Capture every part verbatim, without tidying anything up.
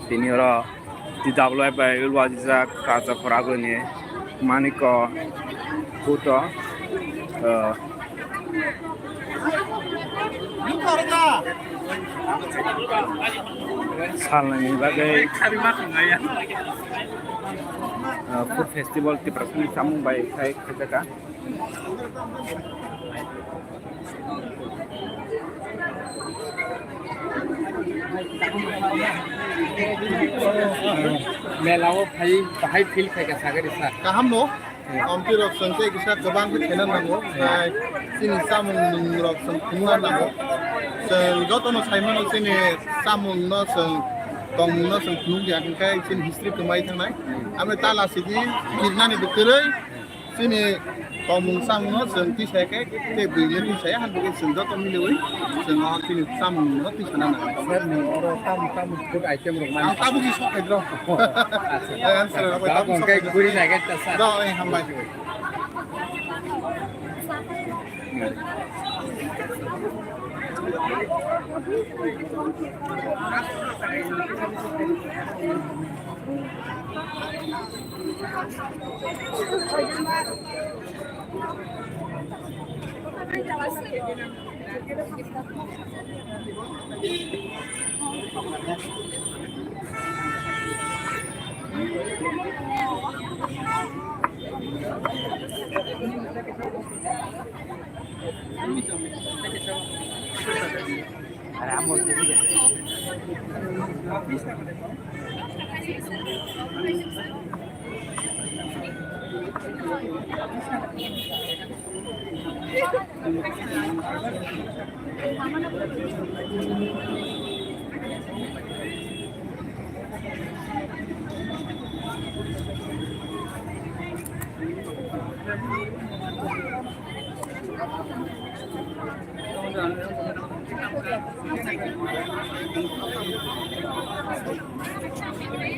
Tini oro T W F bai lwajak kacha khoragwini Maniko Kuto, ah, salnani bagwi, ah, food festival Tiprasani samung bai khai khaijaka. Mela o phai bahai feel khai ka sagari sa. Kaham no? Omti rok song tei kisa kwbang khe khena nango. Hai chini samung rok song khungna nango. Song joto no sai mano chini samung no song tongmung no song khung ya khai chini history kwmai thangnai. Ame tala sigi kirnani bwkrwi. Chini tongmung samungno chwng tisai khe tei bwrwino tisai, han bagwi chwng joto miliwi chwng o chini chamungno tisana nango. Sir, nwng oro tam tam food item rok mano? Ang tabukni sok hai bro. Acha. Eh, answer rok bai tabuk sok hai. Guri nai geta sir. Do, eh, hambai.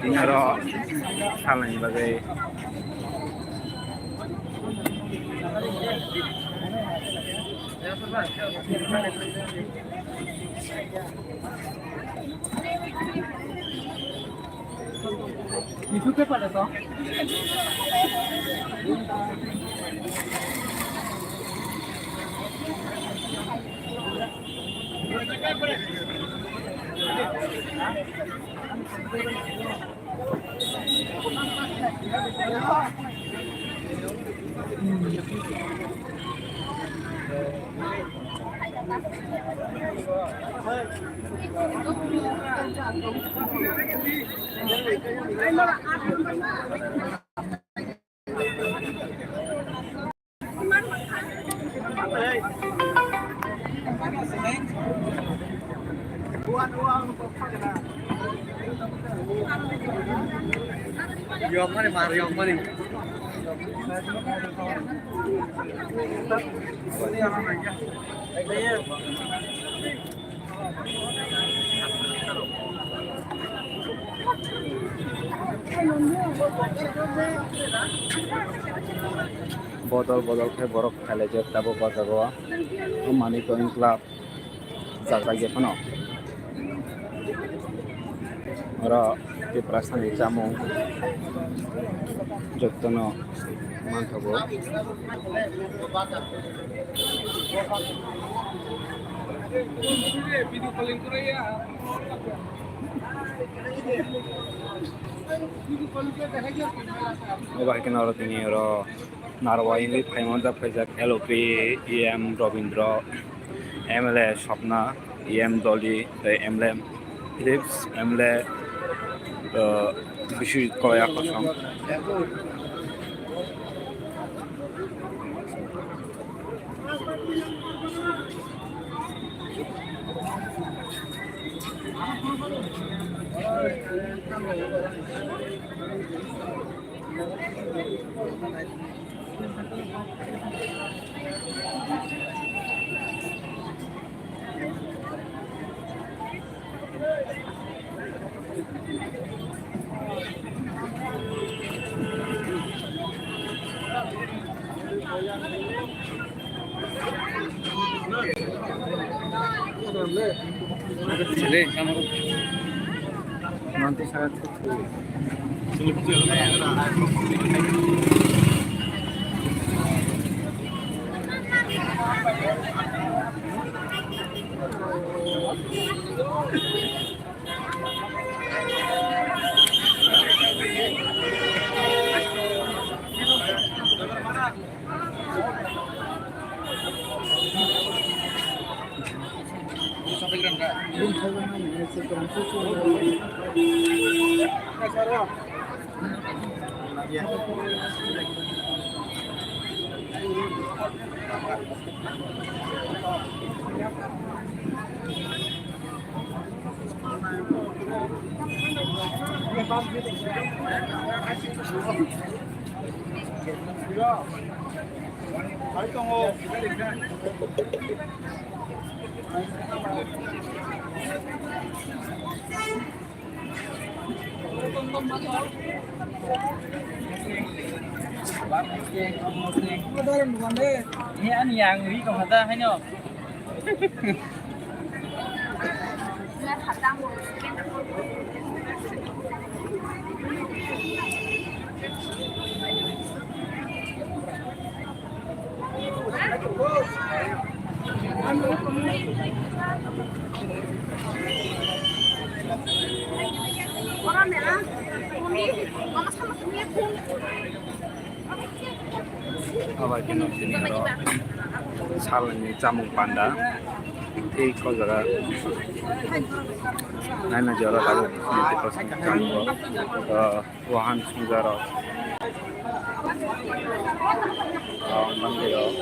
Tini oro salnani bagwi. Yokmani mar, yokmani. Bodol bodol khe borok khailai jak tabuk o jaga o. O manwi tong club. Jaga je phano oro Tiprasani chamung jotono manthogo. Obo hai kheno oro tini oro Narwai wngwi phaimani jak phaijak L O P E M Robindra, M L A Swapna, E M Dolly, tei M L A Philips, M L A, uh, Biswajit Koloya Kosom. Ani yang ri ko hata haino. Abo khe nokni oro salni chamung panda tei o jaga naina jora tabuk chamung rok. Wahan songjarok. O mandirok.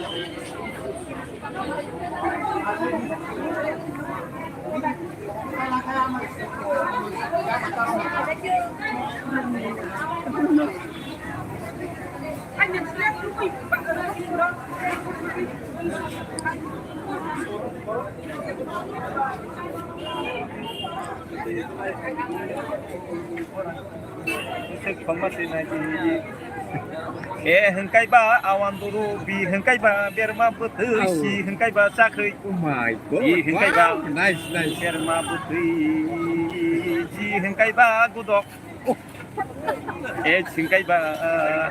E hwnkhe ba awanduru, bi hwnkhe ba berma bwtwi, si hwnkhe ba chakhwi. Oh my God. I hwnkhe ba, wow, nice, nice, berma bwtwi, ji hwnkhe ba gudok. Oh. E hwnkhe ba, ah,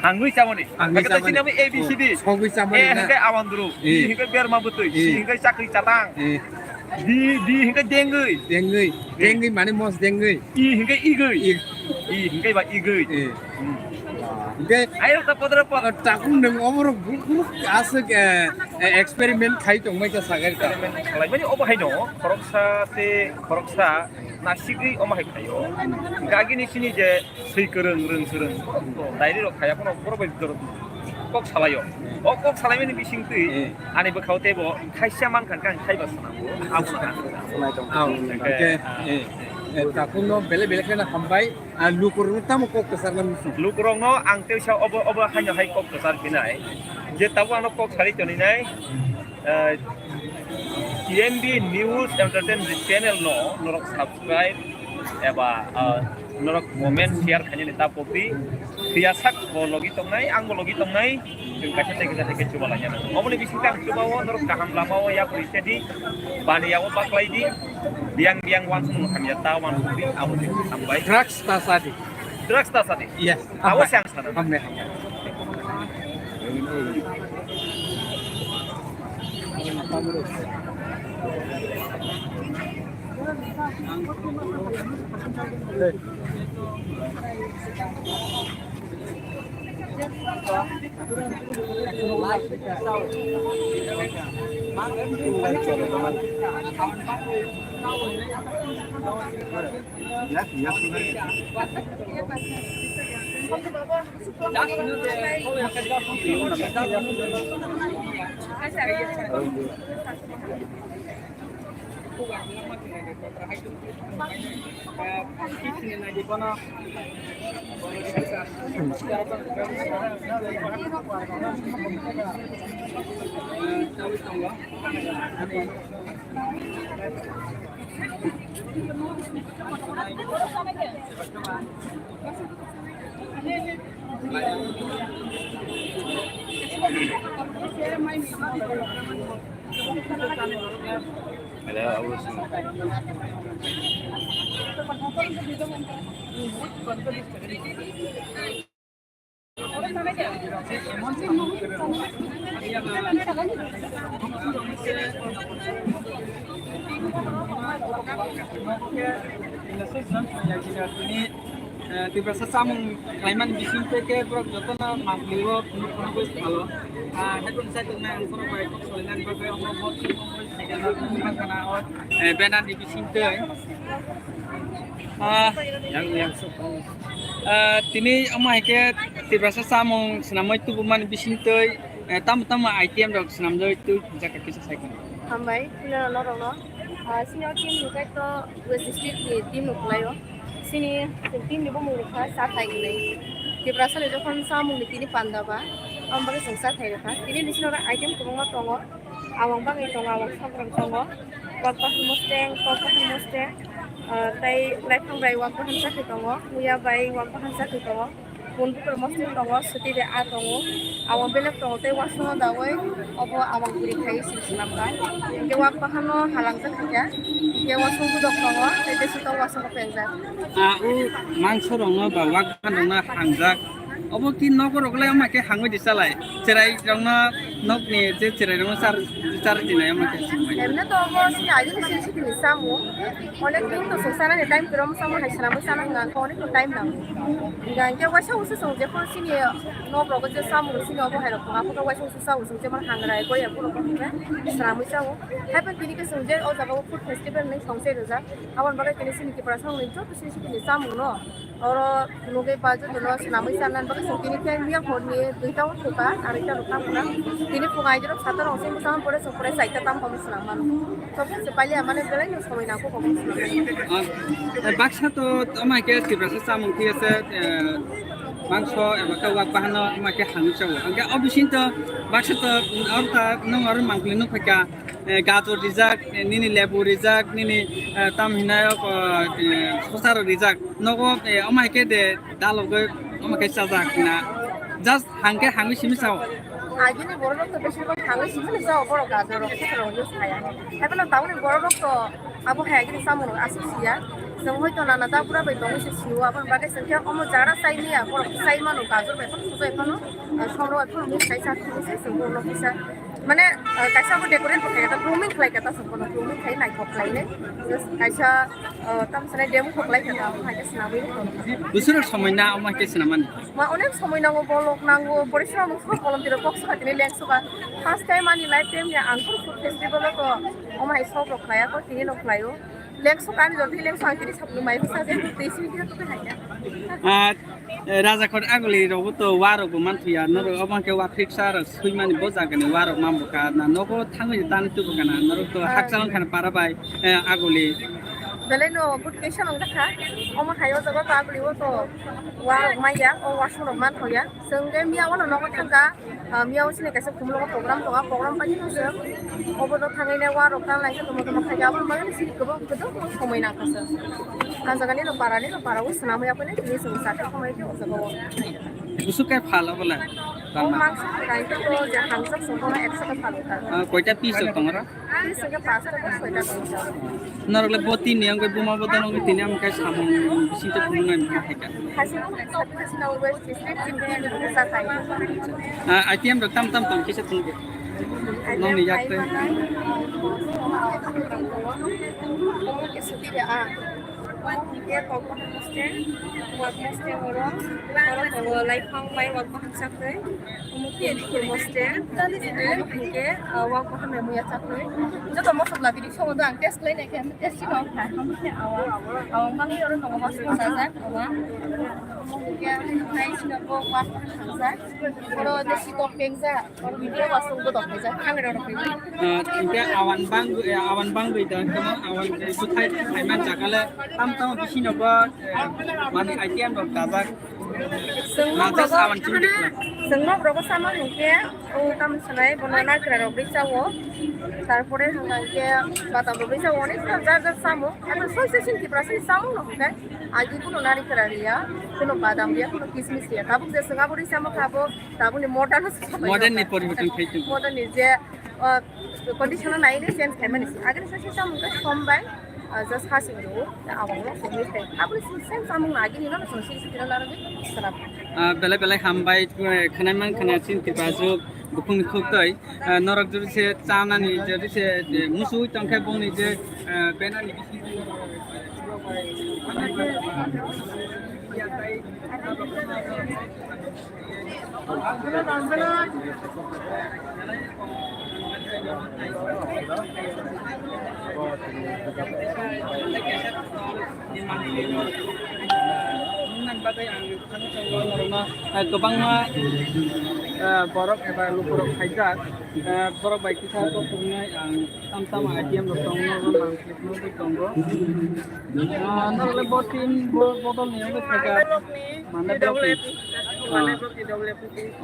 hangwi chamani. Hangwi chamani. Sini ami A B C D. Oh, sogwi chamani. E hwnkhe awanduru, bi hwnkhe berma bwtwi, si hwnkhe chakhwi chatang. Eh. Di, di hwnkhe dengwi. Dengwi. Eh. Dengwi mane mos dengwi. I hwnkhe igwi. I. I hwnkhe ba igwi. Eh. Hmm. Hwnkhe ayo ta podra pod. Takung nang oborok bukruk aswk, eh, eh, experiment khai tongmai ta sagai ta. Experiment khlaimani obo haino khoroksa se khoroksa nasigwi omo hai khaio. Hwnkhe agini sini je swi kwrwng, rwng swrwng, diary rok khaiya phano borok bai dorok kok salaio. O kok salaimani bisingtwi ani bwkhao teibo khaisa mankha khe ang khaiba swnamgo. Abono ang. Ang, hwnkhe, eh, eh, takhukno belai belai kheno hambai. Ah, lukurokno tamo kok kwcharna muchung? Lukurokno ang teisa obo, obo haino hai kok kwchar phinai. Je tabuk ano kok sari toninai, eh, T M B News Entertainment channel no norok subscribe eba, ah, norok comment share khainani ta pokdi. Phiya sak bo logi tongnai, ang bo logi tongnai. Chwng kaisa tei kaisa tei chuba laina nango. Oboni bisingtwi ang chubao norok kaham lamao yapri sedi, baniya o baklai di, biyang biyang wansukmung hamya ta wansuk di, abo se hambai. Drugs ta sadi. Drugs ta sadi. Yes. Abo se ang sana. Hambai, hambai. Tiprasa samung khlaimani bising tei khe borok jotono mangpili o phunuk phunuk bai salo. Hai phano sai tongnai ang borok bai kok solinani bagwi omo bo banner ni bising tei. Ah, yang, yang. Ah, tini omo hai khe Tiprasa samung swnamwi tubumani bising tei, eh, tamo tamo item rok swnamjagwi tubujak kha kisa sai kha. Hambai, norokno. Ah, sini o team ni khe to West District ni team no khwlaio. Sini team ni bumung rok kha Chathai hinwi. Tiprasa ni jokhon samung ni tini panda ba, amo bagwi chwng Chathai rw kha. Tini ni sini oro item kwbangma tongo. Awang bagwi tongo, awang sokram tongo. Wak bahan mosteng, kok bahan mosteng, ah, tei laiphang bai wak bahan chakhe tongo, muya bai wak bahan chakhe tongo. Bun bukur mosteng tongo, suti de a tongo. Awang belek tongo, tei wasung o dawi obo awang bwrwi khai sini swnam kha. Hingke wak bahan no halang jak kha, hingke wasung budok tongo, tei besi tongo wasung o pengjak. Ah, o mangso rok no ba wak bahan rok no hangjak. Obo ki nogo rok le ama khe hangwi di salai. Cherai rok no nok ni je cherai rok no char, char di nai ama khe. Emne to obo sini aji ni sini sini samu. Onek din to sung sana ni time krom samu hai sana mo sana hwnga onek to time nang. Hingke waisa usu sung je kon sini nok rok je samu sini obo hai rok ma ko waisa usu samu sung je man hangrai ko ya ko rok ko sana mo samu. Hai pen tini ke sung je o jaga o food festival ni song se rojak. Aboni bagwi tini sini Tiprasa ni joto sini sini samu no. Oro nugwi ba jotono swnamwi chanani bagwi chwng tini khe miya horni duita o thwkha, aroita rok tamo na. Tini phungo aijorok sata rok se bwskango pore chwng pore chaita tam komo swnam mano. Tobokhe se pailiya mane belai no somoi nangkuk komo swnam mano. Ah, eh, baksa to tamo khe Tiprasa chamung khe se, eh, mangso eba khe wak bahano tamo khe hangwi chao. Hingkhe o bising to baksa to oro ta nwng oro mangpili nukphaikha. Eh, gajor rijak, eh, nini lebu rijak, nini, eh, tam hinai o, eh, sosa rok rijak. Nogo, eh, omo hai khe de dalogwi omo khe chajak na. Just hangkhe hangwi simi sao. Agini borok rok to besibak hangwi simi sao, borok gajor rok sosa rok use khaya. Haibano tabukni borok rok to abo hai agini samung rok aswk siya. Chwng hoito nana da bura bai tongwi se sio, aboni bagwi chwng khe omo jara chai maya, borok chai mano gajor bai phano sosa bai phano, eh, somrok bai phano mix khai sa phano se chwng borok no kisa. Mane, ah, kaisa bo decorate bo khaikha, grooming khlaikha ta, songkhono grooming khai naithok khlainai. Just kaisa, ah, tamo sanai demo kho khlaikha ta, abo hai khe swnamwi rwkha. Busuro somoi na omo hai khe swnamani? Ma onek somoi nango, bolok nango, porishrom nango, kolom tiro kok soka tini leng soka. First time ani life time ya ang koro food festival o to omo hai sok rok khlaiya ko, tini no khlaio. Leng soka ani jotoni leng soka tini sapni mai bwsa je twi sini kisa twi hai ya. Ah, Eh, Rajakhor aguli rokbo to wa rokbo manthuya, norok obo hwnkhe wa phiksa rok swimani bo jagani wa rok mambo kha na, nogo thangwi tani tubu kana, norok to Ah. Hakchal wngkha para bai, eh, aguli. Belai no good question wngkha, omo hai o jaga to aguli o to wa rok manya, o wa song rok manthoya, chwng khe miya o no nogo thangkha. Ah, miya o sini kaisa khumulwngo program tongo, program paikhe no chwng obono thangwi nai wa rok ta lai khe tongma tongma khaikhe aboni bagwi sini kwbang kwbang somoi nangkha chwng. Ah jaga ni no para ni no para o swnamwi yaphaini tini chwng chakhe somoi khe o jaga o. Busuk kai phal obo le? O mangsa kai khe o je hamjak chwng bono ekso ta phal wngkha. Ah, koita piece rok tongo ro? Piece hwnkhe pasto ba soita tongo. Norok le bo tini wngwi buma bo dono wngwi tini ang kai samung bising tei phunuknai wngkha hai kha. Hasing, hasing, hasing, West District, Chimphini, Busa, Thai. Ah, item rok tam tam tong kisa thung de. Nong ni yak tei. Omo ke suti de a. Omo ke kok bahan mosteng, wak mosteng oro. Oro tongo laiphang bai wak bahan sak tei. Omo ke bukur mosteng. Omo hingke, ah, wak bahan bai muya sak tei. Joto mosok labidi songo do ang test lai nai khe. Tei sini ang kha, ang khe awa, awa mangwi oro tongo, mosok sajak, awa. Hingke, tei sini bo was thang jak. Oro de si tok peng jak. Oro hingke was tok bo tok peng jak. Thang ro ro peng jak. Ah, hingke awan bang, eh, awan bangwi da, hingke awan, eh, buthai, hai man jak ale, tam tam bisino bo, eh, mani item rok dajak. Chwng nok rogo, chwng nok rogo sama hwnkhe, o tamo sanai, bono nakra rok bai chao. Tarpore hwnka hwnkhe, badam rok bai chao, onek jar jar samo. Abo soi soi sini Tripura sini samo no hwnkhe, agi kuno narikra riya, kuno badam riya, kuno kismis riya. Tabuk je chwng abo ri samo kha, abo tabukni modern no se samai. Modern ni poriborton khai tong. Modern ni je Ah, condition no nai change khaimani se. Agini sase samung khe som bai, ah, just ha sing rwo. Abang no songwi khai. Aboni sing same samung no agini no song sing sing no narwgwi salam. Ah, belai belai hambai, eh, khwnai man khwna chin tipa juk bukhung ni khuk twi. Ah, norok jodi se chanani, jodi se, eh, musui tong khe bongni je, eh, benani bisingo. Kwbangma, eh, borok eba lukurok khaijak, eh, borok bai kisa kothornai ang tam tam item rok tongo, mang klik nugwi tongo. Ah, norok le bo team bo bodol ni wngwi khaijak. Mane block ni. Ah.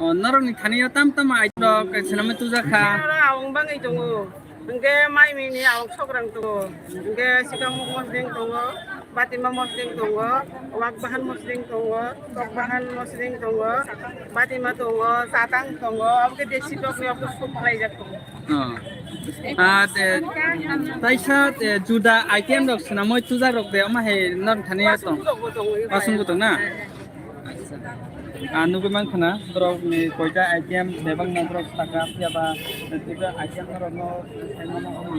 Oh, norok ni thani o tam tam item rok swnamwi tujak kha. Aro awang bangwi tongo. Hwnkhe mai mini awang sokrang tongo. Hwnkhe sikang mosdeng tongo, batima mosdeng tongo, wak bahan mosdeng tongo, tok bahan mosdeng tongo, batima tongo, chatang tongo, abo khe desi tok ni abo soup khlaijak tongo. Oh. Ah, te, taisa, te, juda item rok swnamwi tujak rok de, omo hai norok thani o tong. Aswk bo tongo, ebo. Aswk bo tong na? Ah, nugwi mankha na, borok ni koita item bebak na borok saka phiya ba, koita item borok no saimano omo.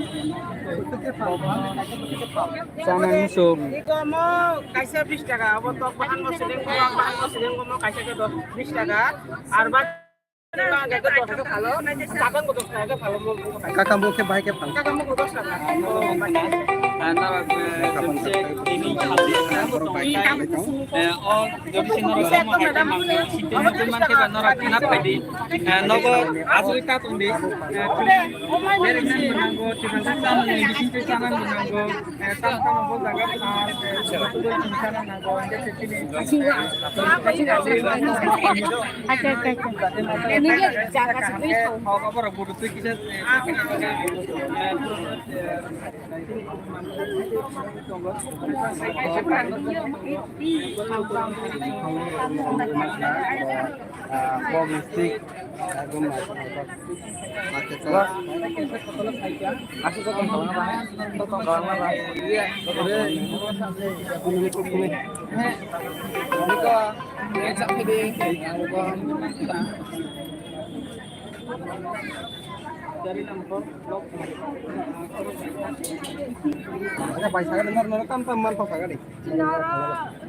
Chana musu. Iko mo kaisa bis taka, abo tok bahan mo siling, tok bahan mo siling, mo kaisa ke dos, bis taka. Ar ba Kakam bo khe bahai khe phal. Nogo aswk ta tongdi. Bereng nang bo nango, tisa sa nang bo nango. Bai sa nor nor tam tam man pa sa gari. Chinoro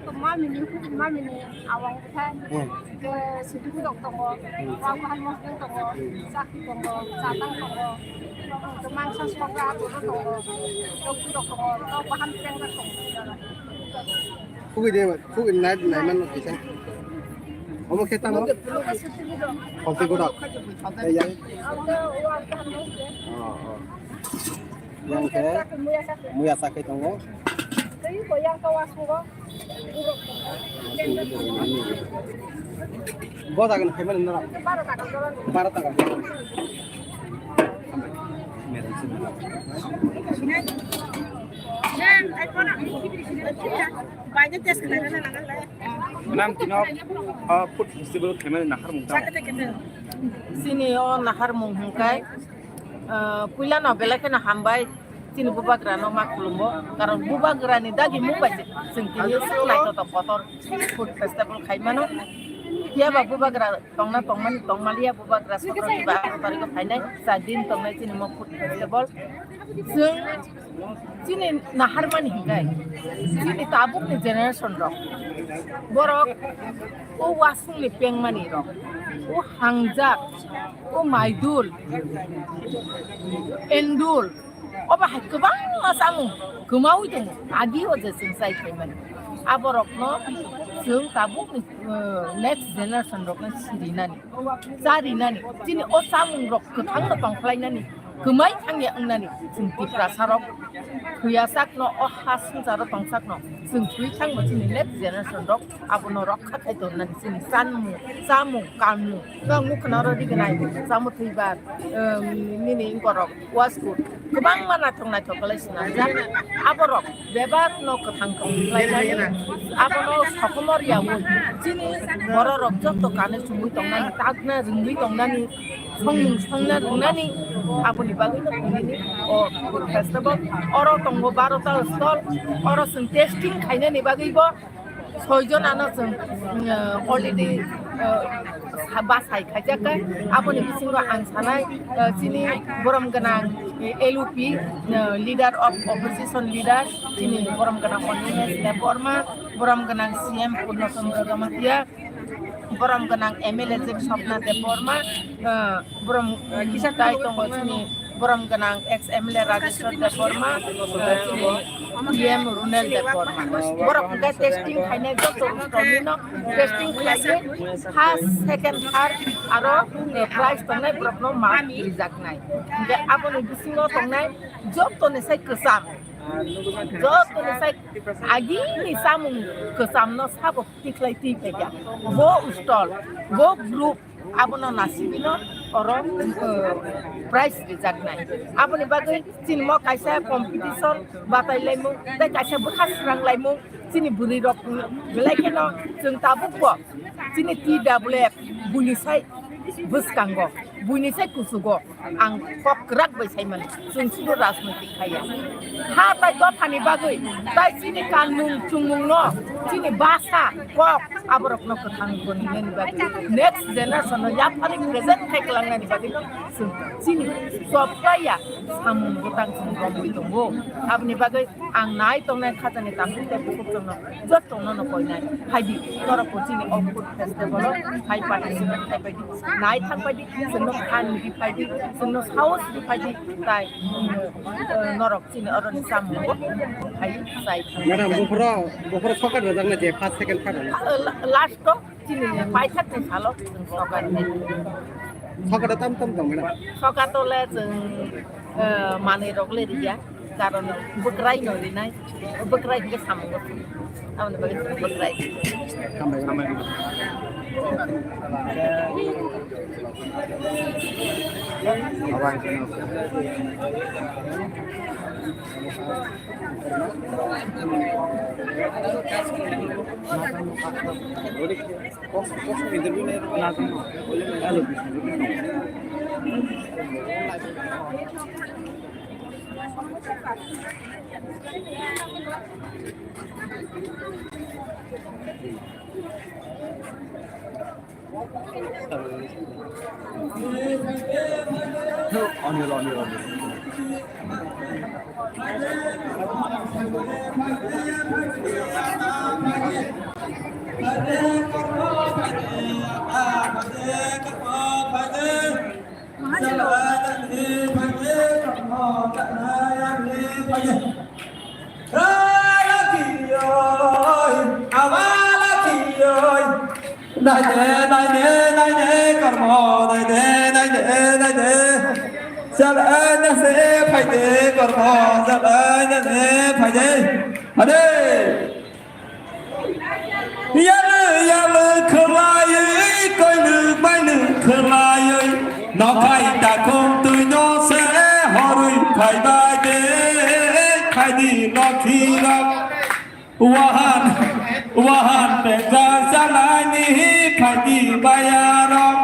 tongma mini, hukuma mini, awang khe, hmm, ke sidu kudok tongo, hmm, wak bahan mosdeng tongo, hmm, chakhi tongo, chatang tongo, mangsa sokra atono tongo, tok kudok tongo, tok bahan tenga tongo. Khugui de, khugui nai, nai man kisa. Omo khe tamo? Khopti kudok. Khopti kudok. Ei yang. Oh, oh. Yang khe muya sakai tongo. Bo jagan phaimani norok? Baro taka. Nam tino, ah, food festival khaimani naharmung tamo? Chini o naharmung hwnkhai, ah, puila no belai kheno hambai. Chini bubagra no ma khulumbo, karon bubagra ni dagi mung bai se chwng tini swk naithotok kotor food festival khai mano. Phiya ba bubagra tongna tongmani tongmaliya, bubagra sotro ni ba ataro tarikh o phainai, char din tongnai chini mo food festival. Chwng chini naharmani hingai chini tabuk ni generation rok borok o wasung ni pengmani rok, o hangjak, o maidul, endul, obo hai kwbangma samung kwmaui tongo, agi o je chwng chai phaimani. Aborokno chwng tabukni, uh, next generation rokno sirinani, charinani, chini o samungrok kwthangno tongkhlainani, kwmai thangya wngnani chwng Tiprasarok thwiya sakno, o ha swngcharo tong sakno chwng thwi thangbo chini next generation rok abono rokha khai tonnani chini chanmung, chamung, kanmung. Chwng nukha na oro rignai, chamung thwibar, um, nini borok, waskut, kwbangma naithok naithok kwlai swnamjak. Aborok bebak no kwthang tong khlaimani, abono sokomor yaui chini bororok joto kanwi chumui tongnani, takna rwngwi tongnani, songmung songna rwnani aboni bagwi no tongmani o food festival. Oro tongo barota stall, oro chwng testing khainani bagwi bo soi jonano chwng, uh, already, uh, sa-, bachai khaijak kha. Aboni bisingo ang sanai, uh, chini borom gwnang, eh, L U P, uh, leader of opposition leader, chini borom gwnang Animesh Debbarma, borom gwnang C M Purno Chandra Jamatia, borom gwnang M L A Jek Swapna Debbarma, uh, borom, uh, kisa tai tongo chini borom gwnang ex M L A Rajeshwar Debbarma, uh, chini E M Runel Debbarma. Borok hwnkhe testing khainai joto stall no testing khlaiwi first, second, third aro, uh, prize tongnai borokno mark rijaknai. Hwnkhe aboni bisingo tongnai jotoni sai kwcham, jotoni sai agini chamung kwchamno sabo tikhlai twi phaikha. Bo stall, bo group, abono nasibino oro, uh, prize rijaknai. Aboni bagwi chini mo kaisa competition batailaimung tei kaisa bwkha sranglaimung chini bwrwirok belai kheno chwng tabukbo chini T W F buini sai bwskango, buini sai kuchugo. Ang kok kwrak bai sai mano, chwng sudu rajnoitik khaiya. Ha tai dophani bagwi, tai chini kanmung chumungno, chini basa, kok, aborokno kwthang tongnani bagwi, next generation no yapharwi present khai kwlangnani bagwi no chwng chini sob khlaiya samung bwtang chwng romwi tongo. Aboni bagwi ang nai tongnai khajani tamsok tei bukhuk chwngno jotono no koinai. Phaidi, norok bo chini o food festival o phai participate khai phaidi, nai thang phaidi, chwngno phan ri phaidi, chwngno saos ri phaidi, tai, mm, eh, norok chini oroni chamung bo phai chai thang. Madam, buphuru, buphuru sokat rwjaknai je first, second, third rwna? Ah, la-, last o chini paithakni salo chwng sokat rwnai. Sokat o tam tam tong, madam? Sokat o le chwng, eh, manwi rok le riya. Karon bwkrai no rinai, bwkrai hwnkhe samung no. Aboni bagwi chwng bwkrai. Hambai. Naide, naide, naide, kormo, naide, naide, naide. Chalai nase phaide, kormo, chalai nase phaide. Hade. Yalwi yalwi khwlaiwi, koinwi bainwi khwlaiwi, nokhai takhuk twi no se horwi phaibai de, khaidi nokhirok. Wahan, wahan pejak chalaini phaidi bayarok.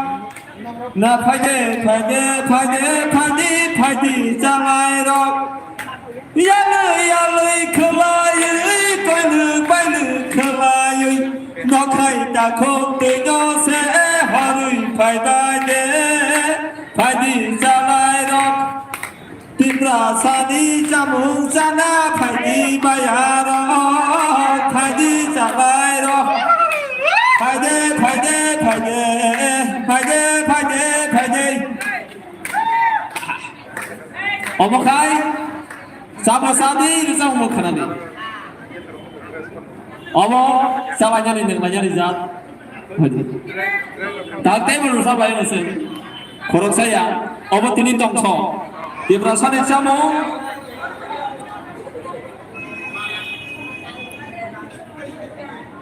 Na phaide, phaide, phaide, phaide, phaide chalairok. Yalwi, yalwi khwlaiwi, koinwi bainwi khwlaiwi, nokhai takhuk twi no se horwi phaibai de, phaidi chalairok. Tiprasani chamung chana phaidi bayarok, phaidi chalairok. Phaide, phaide, phaide, phaide, phaide, phaide. Omo khai, chama sadi, rwchapmung khanani. Omo, chalainani, nunglainani jat. Tak tei bo rwchap lai se. Khoroksa ya, obo tini tongso. Tiprasani chamung,